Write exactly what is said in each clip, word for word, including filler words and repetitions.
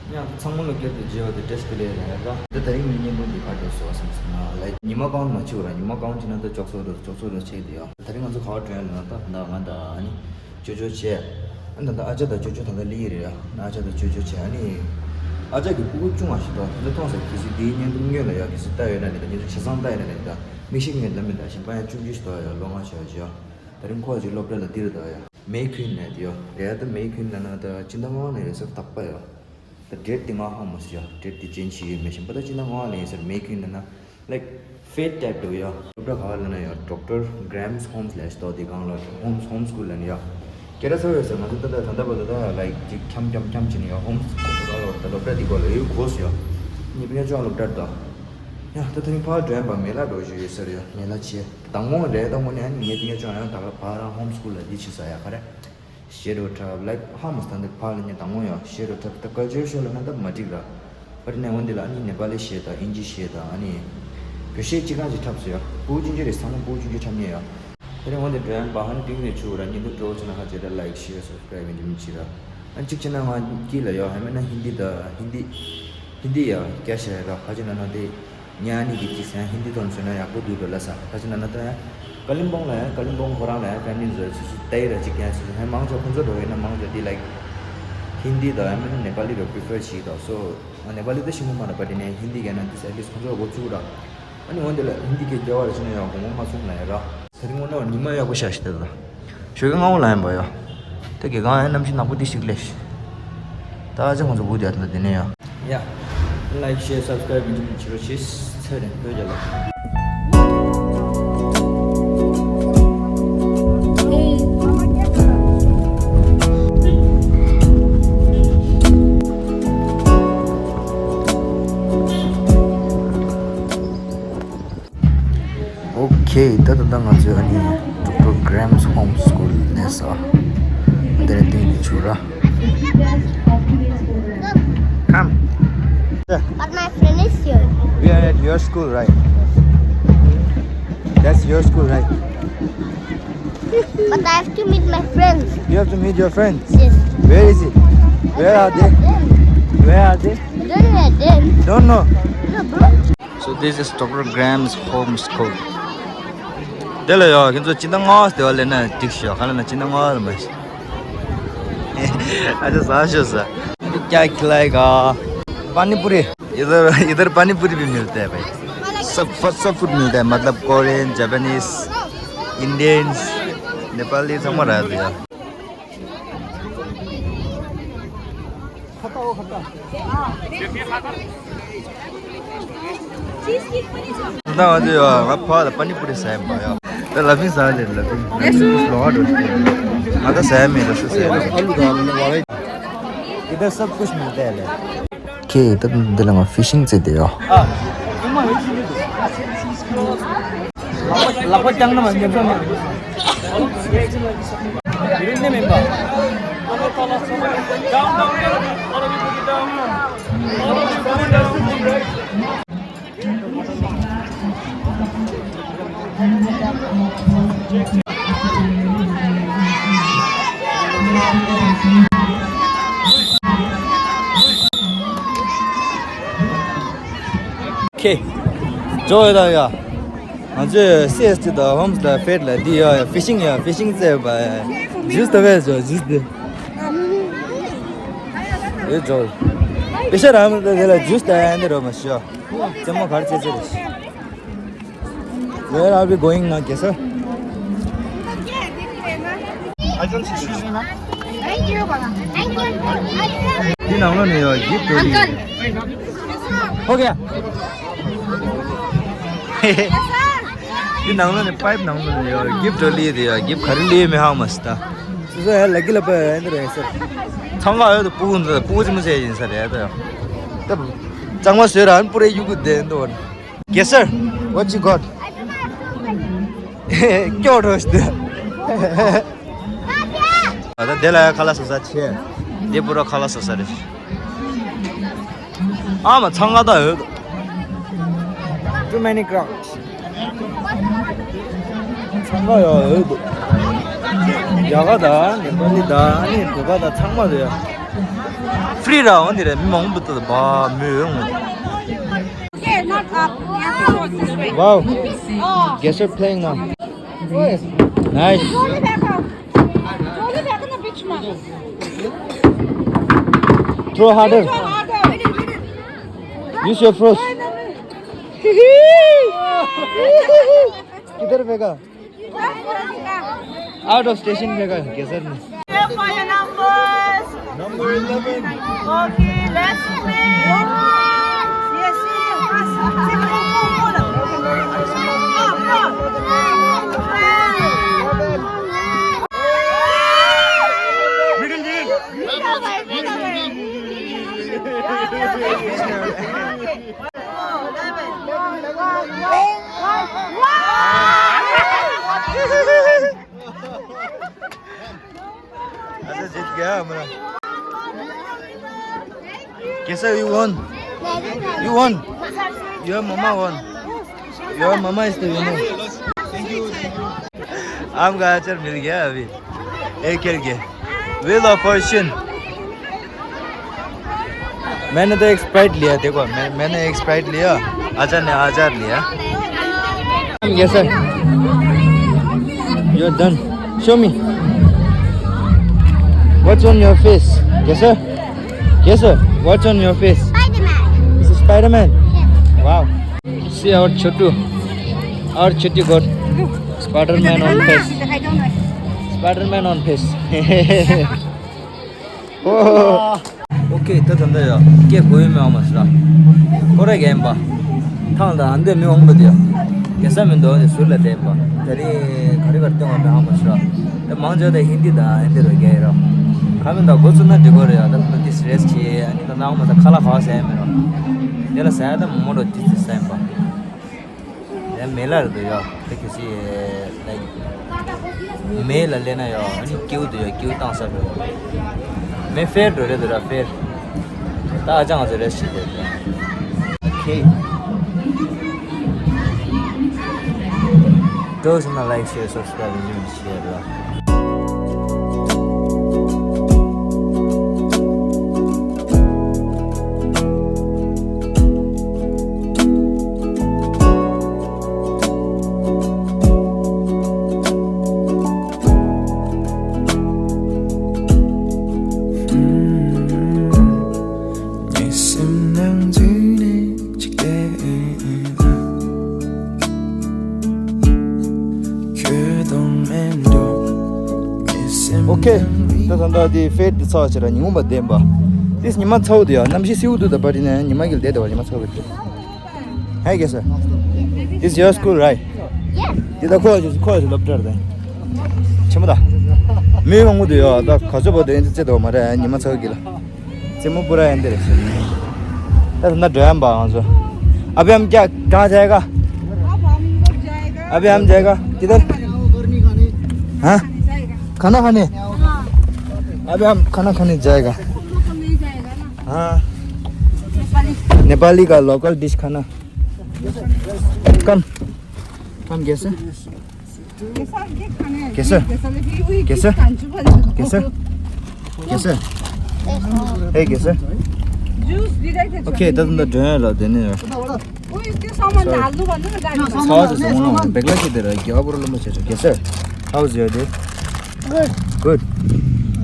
ཡང་ཚང་མ་ལ་སྐྱར་དུ་མཇལ་བ་དེ་བཀྲ་ཤིས་བདེ་ལེགས་ལ་ཡ་ད། ད་ད་རིང་ངའི་བརྙན་ཐུང་འདི་ག་འདྲ་སོང་བསམ་སོང་ན། ལའིཀ་ཉི་མ་གང་མ་ཕྱིན་པ་ར། ཉི་མ་གང་ཕྱིན་ན་ད་ཅོག་ཙེ་རུ་ཅོག་ཙེ་རུ་ཆེ་དེ་ཡོད། ད་རིང་ང་ཚོ་ག་པར་འགྲོ་ཡ་ལབ་ན། ད་ད་ང་ད་ཨ་ནི་ཅོ་ཅོ་བྱས། ཨ་ད་ད་ཨ་ཅག་དང་ཅོ་ཅོ་ད་ད་ལི་ཡི་རེད་ཡ། ཨ་ཅག་དང་ཅོ་ཅོ་བྱས། ཨ་ནི་ཨ་ཅག་གི་སྤུ་གུ་ཆུང་བ་ཞིག་འདུག་ཁྱེད་ཚོ་མཐོང་ས། གལ་སྲིད་འདིའི་བརྙན་ཐུང་སྔོན་ལ་ཡ་གལ་སྲིད་ལྟ་ཡོད་ན་ནི། ད་ཁྱེད་ཚོ་ཆ་ཚང་ལྟ་ཡོད་ན་ནི། ད་མིག་ཤེལ་ངས་ལབ་མི་ད་གཞན་པ་ཡང་ཆུང་ཆུང་ཞིག་འདུག་ཡ། ལོ་ལྔ་ཆགས་ཀྱི་ཡ། ད་རིང་ཁོ་ཅིག་སློབ་གྲྭ་ལ་འདིར་འདུག་ཡ། མེ་ཁུན་ནས་དེ་ཡོད་རེད། ད་མེ་ཁུན་ལབ་ན་ད་སྤྱི་ཟླ་ལྔ་ནས་རེད་ཟེར། རྟག་པར་ཡོད། ད་ཌེཊ་དེ་ང་ཧ་མ་སོང་ཡ། ཌེཊ་དེ་ཅེན་ཇི་ཡོད་མེད་ཤེས་པ། ད་སྤྱི་ཟླ་ལྔ་ལ་ཡིན་ཟེར། མེ་ཁུན་ལབ་ན་ལའིཀ་ཕེཊ་ཊའིཔ་འདྲ་བོ་ཡ། སློབ་གྲྭ་ག་པར་ལབ་ན་ཡ། ཌོག་ཊར་གྷི་རེམ་སི་ཧོམ་སི་ལབ་ཞིག་འདུག་དེ་སྒང་ལ་ཧོམ་སི་ཧོམ་སི་ཀུལ་ལབ་ནས་ཡ། སྐད་གྲགས་ཚ་བོ་ཡོད་ཟེར། ང་ཚོ་ད་ལྟ་ད་ལྟ་བར་དུ་ད་ལའིཀ་ཅིག་འཁྱམ་འཁྱམ་འཁྱམ་བྱས་ནས་ཡ། ཧོམ་སི་ཀུལ་ག་པར་ལབ་ད་སློབ་གྲྭ་འདི་སྐོར་ལ་ཡོད་གོ་སོང་ཡ། ངའི་སྤུན་ཀྱག་ཅོ་ལ་སློབ་གྲྭ་འདུག་ཡ། ད་ད་རིང་ཕར་འགྲོ་ཡིན་པ། མེ་ལ་འགྲོ་བཞིན་ཡོད་ཟེར་ཡ། མེ་ལ་བྱས། དང་པོ་རེད། དང་པོ་ནས་ཨ་ནི་ངའི་སྤུན་ཀྱག་ཅོ་ཡང་ད་ག་ཕར་རང་ཧོམ་སི་ཀུལ་ལ་འདི་བྱས་ས་ཡ། ག་རེ། ཤེ་རོ་ཊབ་ལའིཀ་ཧ་མ་སོང་། ད་ཕར་ལ་ངས་དང་པོ་ཡ་ཤེ་རོ་ཊབ་ད་ཀལ་ཅར་ཤོག་ལབ་ན་ད་མ་འགྲིག་ར། པར་ནས་འོན་ཏེ་ལ་ཨ་ནི་ནེ་པ་ལི་གཞས་དང་ཨིན་ཇི་གཞས་དང་ཨ་ནི་བོད་གཞས་གཅིག་གང་ཅིག་འཁྲབ་སོང་ཡ། སྤུ་གུ་ཆུང་ཆུང་རེད། ཚང་མ་སྤུ་གུ་ཆུང་ཆུང་འཁྲབ་མཁན་ཡ། དེ་རིང་འོན་ཏེ་འགྲོ་ཡ་ཡིན་པ། ཧ་ནི་ཏིང་ནས་ཆུ་ར། ཉིན་དུ་འགྲོ་བྱས་ན་ཧ་ཅེ་ད་ལའིཀ་ཤེ་ཡར་སབ་སི་ཀ་རེབ་ཡིན་གྱི་མི་བྱེད་ར། ཨ་གཅིག་བྱས་ན་ང་སྐྱིད་ལ་ཡ། ཧ་མེད་ན་ཧིན་དི་ད་ཧིན་དི་ཧིན་དི་ཡ་སྐད་ཆ་ཡ་ར། ཧ་ཅེ་ན་ན་དེ། ཉ་ནི་གི་ཅིག་སེང་ཧིན་དི་ཐོན་སོང་ན་ཡག་པོ་འདུག་འགྲོ་ལ་ས། ད་ཅི་ན་ན་ད་ཡང་ཀ་ལིམ་པོང་ལ་ཡང་ཀ་ལིམ་པོང་ཁོ་རང་ལ་ཡང་ཕེ་མི་ལི་བཟོ་སུ་སུ་ཏའི་ར་ཅིག་ཀྱང་སུ་སུ་ཧེ་མང་ཆོག་ཁོང་ཚོ་འགྲོ་ཡིན་ན་མང་ཆོག་དེ་ལའིཀ་ཧིན་དི་དང་ཡང་མིན་ན་ནེ་པ་ལི་ར་པི་རི་ཕར་བྱེད་དང་སོ། ནེ་པ་ལི་ད་ཤིང་མོ་མ་ར་པ་དེ་ནས་ཧིན་དི་ག་ན་དེ་ཨེ་ལི་སི་ཁོང་ཚོ་གོ་ཚུགས་ར། ཨ་ནི་འོན་ཏེ་ལ་ཧིན་དི་སྐད་རྒྱབ་པ་ར་ཅི་ན་ཡང་དགོངས་པ་མ་ཚོམས་ལ་ཡ་ར། ད་རིང་དངོས་གནས་ཉི་མ་ཡག་པོ་ཤར་ཤག་ད་ལྟ། ཞོགས་ཀས་སྔ་པོ་ལ་ཡིན་པ་ཡ། ད་དགེ་རྒན་ཡང་གནམ་གཤིས་ནག་པོ་འདི་ཞིག་སླེབས་ཤག་ད་ཨ་ཅག་ཁོང་ཚོ་བུ་དེ་ད་ལྟ་དེ་ནས་ཡ། ཡ། ལའིཀ་ཤེར་སབ་སི་ཀ་རེབ་བྱེད་རོགས་བྱེད། ཚེ་རིང་བོད་རྒྱལ་ལོ། ཨོ་ཁེ། ད་ད་ད་ང་ཚོས་ཨ་ནི་ཌོག་ཊར་གྷི་རེམ་སི་ཧོམ་སི་ཀུལ་ལ་སླེབས་སོང་། འདིར་སྟེང་དུ་བྱུག་ར། Come. But my friend is here. We are at your school, right? That's your school, right? But I have to meet my friends. You have to meet your friends? Yes. Where is it? Where are they? Where are they? I don't know them. Don't know? No, bro. So this is ཌོག་ཊར་གྷི་རེམ་སི་ཧོམ་སི་ཀུལ། དེ་ལ་ཡོ། ཁྱེད་ཚོ་སྤྱི་ཟླ་ལྔ་པ་དེ་བ་ལས་ན་འགྲིག་ཤག་ག་ལ་ན་སྤྱི་ཟླ་ལྔ་པ་ལ་མ་ཤི། ཨ་ཅག་ཟ་ཤོག་ཟ། क्या खिलाएगा? पानी पूरी। इधर, इधर पानी पूरी भी मिलता है भाई। सब, सब फूड मिलता है, मतलब कोरियन, जापानीज, इंडियंस, नेपाली, ཚང་མ་རག་འདུག་ཡ། ད་ང་ཚོ་ཡ་ང་ཕ་ལ་པ་ནི་པུ་རི་ཟ་ཡ་མ་ཡ། ད་ལ་ཕིང་ཟ་ལེ་ལ་ཕིང་། ང་ད་ཟ་ཡ་མེད། ད་སུ་ཟ་ཡ་མེད། इधर सब कुछ मिलता है ले। ཁེ་ད་འདི་ལ་ང་ཕི་ཤིང་རྩེ་དེ་ཡོ། ལག་པ་བརྐྱངས་ན་མ་འགེབས་ས་མེད། ཡུན་ནི་མིན་པ། ཁེ། ཇོ་ཡོད་ད་ཡ། ང་ཚོས་སི་ཨེས་ཊི་དང་ཧོམ་སི་དང་ཕེཊ་ལ་འདི་ཡ་ཡ་ཕི་ཤིང་ཡ་ཕི་ཤིང་རྩེ་བ། ཇུས་ད་བས་ཇོ་ཇུས་འདི། ཨེ་ཇོ། པེ་ཤ་ར་མི་ད་དེ་ལ་ཇུས་ད་ཡ་འདི་རོ་མ་ཤི་ཡ། རྩེད་མོ་གར་རྩེ་རྩེ་རེད། Where are we going now, Kesar? འདི་ནང་ལོགས་ནས་ཡོད་གིབ་ཊི་འགྲོ་གི་ཡོད། ཧོ་ག་འདི་ནང་ལོགས་ནས་པའིབ་ནང་ལོགས་ནས་ཡོད་གིབ་ཊི་འགྲོ་ལི་དེ་ཡོད། གིབ་ཊི་ག་རེ་ལི་མི་ཧ་མ་སི་ད། སོ་སོ་ཡ་ལ་གི་ལ་པ་ཡ་འདི་རེད་ཟེར། ཚང་ག་ཡོད་དུ་སྤུ་གུ་འདི་སྤུ་གུ་ཅི་མོ་ཟེར་ཡིན་ས་རེད་ད། ད་གཙང་མ་བཟོས་ར་ཨན་པུ་རེ་ཡུ་གུ་དེ་འདི་བ། Yes, sir. What you got? སྐྱོ་རོ་ཞིག་འདུག་ད་དེ་ལ་ཡ་ཁ་ལག་ཟ་ས་ཆེ། དེ་པུ་ར་ཁ་ལག་ཟ་ས་རེད། ཨ་མ་ཚང་ག་ད་ཡོད། Too many crowds. ཚང་ག་ཡོད་ཡོད་འདུག་རྒྱ་གར་དང་ནེ་པ་ལི་དང་ཨ་ནི་བོད་པ་དང་ཚང་མ་རེད་ཡ། Free ར་འོ་འདི་རེད། མི་མང་པོ་འདུག་པ་མོས་འོང་། Okay, not up. Yeah, this way. Wow. Oh. Guests are playing now. Nice. Trolley bag up. Trolley bag in the beach, man. Throw harder. Throw harder. Use your frost. किधर फेंका? Out of station फेंका, गेसर ने। Here for your numbers. Number eleven. Okay, let's play. Yes, yes. Middle, middle. अच्छा, जीत गया हमारा। कैसा, you won? You won? Your mama won. Your mama is the winner. आम का अचार मिल गया अभी। एक खेल के। Wheel of Fortune। मैंने तो एक Sprite लिया, देखो, मैं, मैंने एक Sprite लिया, अजय ने अचार लिया। Yes, sir. You're done. Show me. What's on your face? Yes, sir. Yes, sir. What's on your face? Spider-Man. This is Spider-Man. Yes. Wow. See our Chotu. Our Chotu got Spider-Man on face. Spider-Man on face. ཨོ་ཁེ། ད་ད་ད་ཡ་སྐད་གོ་ཡོད་མེད་ཨ་མ་ཟེར་ར། ཀོ་རེ་གན་པ། ཐང་ད་ཨ་འདི་མི་འོང་པ་དེ་ཡ། གེ་ས་མི་འདུག་དེ་ཟུར་ལ་བསྡད་པ། ད་རིང་ག་རེ་ག་རེ་སྟོན་བ་མེད་ཨ་མ་ཟེར་ར། ད་མང་ཆེ་བ་ད་ཧིན་དི་དང་ཨ་འདི་རུ་རྒྱག་ཡོད་ར། ག་མི་འདུག་འགོ་ཚུགས་ན་འགྲིག་གོ་རེད་ཡ། ད་ད་དེ་རེས་བྱེད་ཨ་ནི་ད་ནང་མ་ད་ཁ་ལག་ཧ་ཟ་ཡ་མེད་ར། དེ་ལ་ཟ་ཡ་ད་མོ་མོ་རོ་དེ་ཚོ་ཟ་ཡིན་པ། ཡང་མེ་ལ་རེད་འདུག་ཡ། དེ་གལ་སྲིད་like མེ་ལ་སླེབས་ན་ཡ་ཨ་ནི་སྐྱིད་པོ་འདུག་ཡ། སྐྱིད་པོ་བཏང་ས་རེད། མེ་ཕེར་འགྲོ་རེད་འདུག་ར་ཕེར། ད་ཨ་ཅག་ང་ཚོ་རེ་ཞིག་རེད། Okay. Those in the like, share, subscribe, and share. Okay. ད་ད་ད་དེ་ཕེར་དེ་ཚར་བ་ཕྱིར་ཉི་མ་བདེན་པ། དེ་ཉི་མ་ཚ་བོ་དེ་ཡ་གནམ་གཤིས་བསིལ་བོ་འདུག་ད་པ་དེ་ནས་ཉི་མ་གིས་བསྡད་དེ་བ་ཉི་མ་ཚ་བོ་དེ། Hey, guess. This your school, right? Yes. དེ་ད་ཁོ་ཁོ་སློབ་གྲྭ་རེད། ཆེན་མོ་ད། མི་མང་པོ་འདུག་ཡ། ད་ག་ཚོད་པ་དེ་ཡིན་ཚེ་ཚེ་དོ་མ་རེད་ཉི་མ་ཚ་བོ་གི་ལ། ཚེ་མོ་པུ་ར་ཡན་དེ་རེད་ཤི། ད་ད་འགྲོ་ཡམ་པ་ང་ཚོ། अभी हम क्या कहाँ जाएगा? अब हम लोग जाएगा। अभी हम जाएगा किधर? गर्मी खाने। हाँ? जाएगा। खाना खाने। हाँ। अभी हम खाना खाने जाएगा। हम लोग को ले जाएगा ना। हाँ। नेपाली। नेपाली का लोकल डिश खाना। कम। कम कैसे? कैसा? ये खाने हैं। कैसे? कैसा? वही कैसे? कांचू वाली। कैसे? कैसे? Hey, कैसे? जूस दिलाइदिन्छ। Okay, ད་ད་འགྲོ་ཡ་ལ་དེ་ནས། ओ, इसके सामान हाल्नु भन्नु न गाडीमा। छ जस्तो हुनु बेग्लै के दिएर क्या बोल्नु म छ। कैसे? How's your day? Good. Good.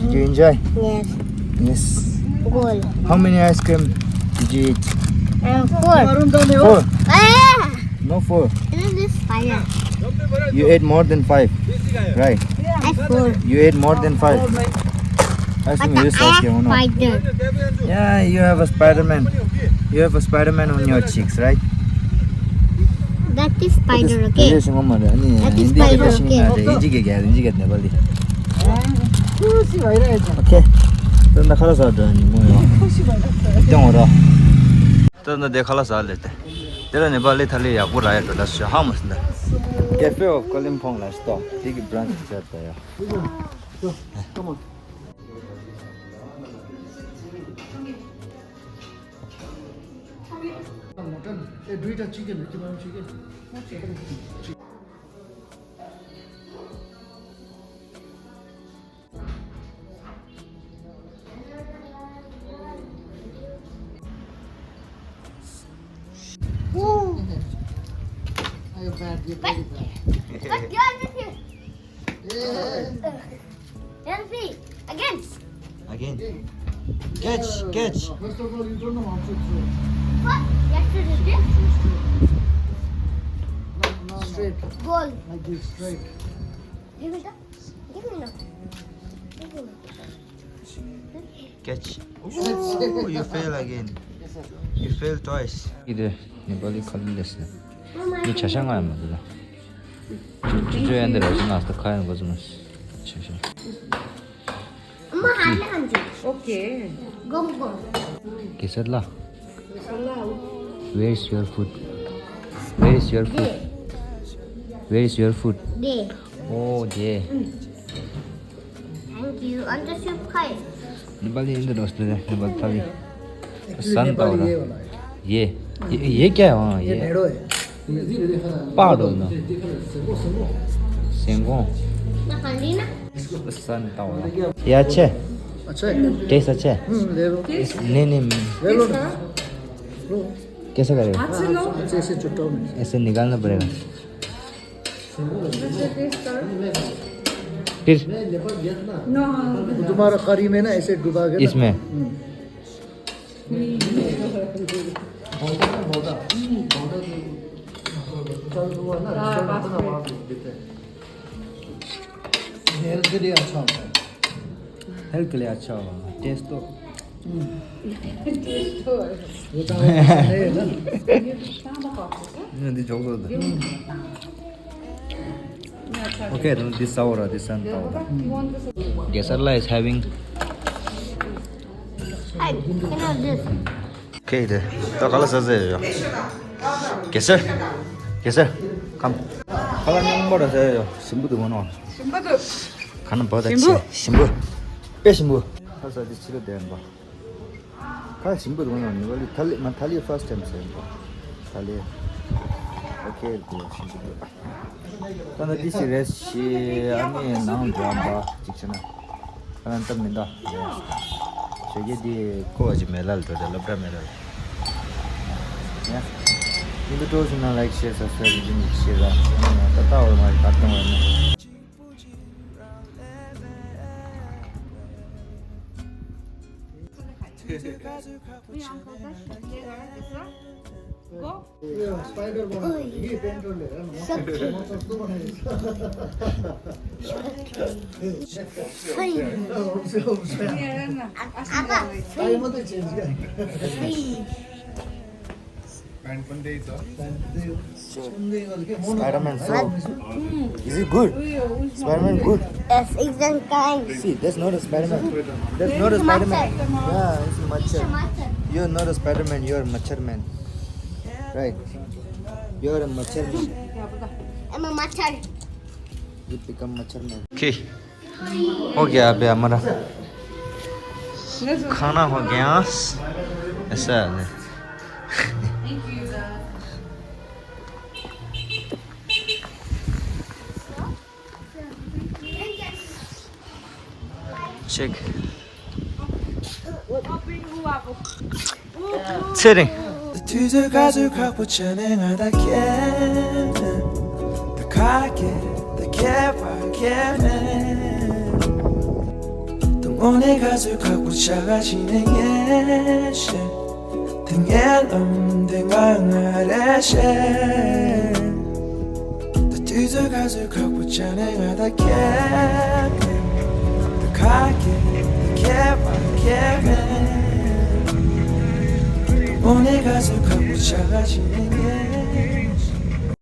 Did you enjoy? Yes. Yes. Good. How many ice cream did you eat? Uh, four. Four. Ah! No, four. This is fire. You ate more than five, right? I four. You ate more than five. Ice cream. But I have spider. Yeah, you have a Spider-Man. You have a Spider-Man on your cheeks, right? That is spider, okay? That is spider, okay? Okay. ད་ད་ཁ་ལ་ས་འགྲོ་ནི་མོ་ཡོང་། ཏང་འོ་ར། ད་ན་དེ་ཁ་ལ་ས་ལེ་ཏེ། དེ་ལ་ནེ་པ་ལི་ཐ་ལི་ཡག་པོ་ར་ཡ་འགྲོ་ད་ཤ་ཧ་མ་སི་འདི། Cafe of Kalimpong ལ་ཤི་ཏོ། དེ་གི་branch ཆར་ད་ཡ། Come on. Mutton. Eh, do it a chicken, chicken, chicken. Chicken. But, but you are with me. Help me. Again. Again. Catch, catch. First of all, you don't know how to throw. What? You have to do this. Straight. Goal. Like this, straight. Give me the, give me the, give me the. Catch. Ooh, you fail again. You fail twice. 이들 नेपाली खाली लेसन। 이 자상한 말이다. 주주야, 근데 라지 나스터 카야 거좀 자상. 엄마, 하나 한 줄. 오케이. 곰, 곰. Keserla. Where is your food? Where is your food? Where is your food? 네. Oh, yeah. Thank you. अंदर से खाए। नेपाली इधर दोस्त है, नेपाल थाली। Actually, सन नेपाली तावरा। ये वाला है। ये। ये, ये क्या है? हाँ, ये ये। भेड़ो है। पाव दो ना। सेंगो। ना खाली ना। सन तावरा। ये अच्छे? अच्छा है। टेस्ट अच्छे? हम्म, ले लो। नहीं, नहीं। ले लो ना। लो। कैसे करेगा? हाथ से लो। ऐसे, ऐसे चुट्टा में। ऐसे निकालना पड़ेगा। फिर तुम्हारा करी में ना ऐसे डुबा के ना। इसमें। हम्म। हेल्थ के लिए अच्छा होता है। हेल्थ के लिए अच्छा होगा। टेस्ट तो। ये तो है ना। ये तो ज्यादा पापड़ है। नहीं, दी जोक दो। ये नहीं खाता। Okay, then this sour, this one sour. Gesarla is having. Hi, can I have this? Okay, the. ད་ག་ལ་ཟ་ཟེར་ཡོད། གེ་སར། གེ་སར། ཀམ། ཁ་ལག་རྙིང་པ་ར་ཟེར་ཡོད། ཞིམ་པོ་འདུག་མ་ནོ། ཞིམ་པོ་འདུག་ཁ་ན་བ་ད་ཞིམ་པོ། ཆེ་ཞིམ་པོ། དཔེ་ཞིམ་པོ། ཁ་ཟ་དེ་ཕྱི་ལ་བསྡད་ཡིན་པ། ཁ་ཞིམ་པོ་འདུག་མ་ནོ། ནི་བ་ལི་ཐ་ལི་མ་ཐ་ལི་ཕར་སི་ཊེམ་ཟེར་ཡིན་པ། ཐ་ལི། ཨོ་ཁེ་འདུག་ཞིམ་པོ་འདུག་ད་ནི་འདི་ཞིག་རེད་ཞེས་ཨ་ནི་ནང་འགྲོ་བ་ཅིག་བྱས་ན། ཨ་ནི་སྟབས་མི་འདུག་ཞོགས་ཀས་འདི་ཀོ་བ་ཅིག་མེ་ལ་ལ་འགྲོ་དེ་སློབ་གྲྭ་མེ་ལ་ལ། ཡ། ཡིན་དུ་སྤྲོ་སོང་ན་ལའིག་ཤེར་སབ་སི་ཀ་རའིབ་རྒྱུན་ཞིག་བྱེད་ར། ད་ལྟ་འོ་མ་གར་གཏོང་བ་ཡིན་ན། Go. Spider-Man. ये पेंट होने लगा ना। टाइम तो चेंज किया। Spider-Man, so is it good? Spider-Man good? Yes, it's a kind. See, that's not a Spider-Man. That's not a Spider-Man. Yeah, it's a मच्छर. You're not a Spider-Man, you're a मच्छर man. Right. You're a मच्छर man. I'm a मच्छर. You become मच्छर man. Okay. हो गया अभी हमारा खाना हो गया। ऐसा है। Check. ཚེ་རིང་། དུས་ཚོད་ག་ཚོད་ཁག་པོ་བྱས་ནས་ང་ད་ཁྱེད་ད་ཁ་སྐད་ད་ཁྱད་པར་ཁྱད་མེད། དངོས་གནས་ག་ཚོད་ཁག་པོ་བྱ་ག་ཕྱིན་ནས་ངས་ཤེས། དེ་ངའི་ལམ་དེ་ང་ང་རེ་ཤེས། ད་དུས་ཚོད་ག་ཚོད་ཁག་པོ་བྱས་ནས་ང་ད་ཁྱེད་ད་ཁ་སྐད་ད་ཁྱད་པར་ཁྱད་མེད། དངོས་གནས་ག་ཚོད་ཁག་པོ་བྱ་ག་ཕྱིན་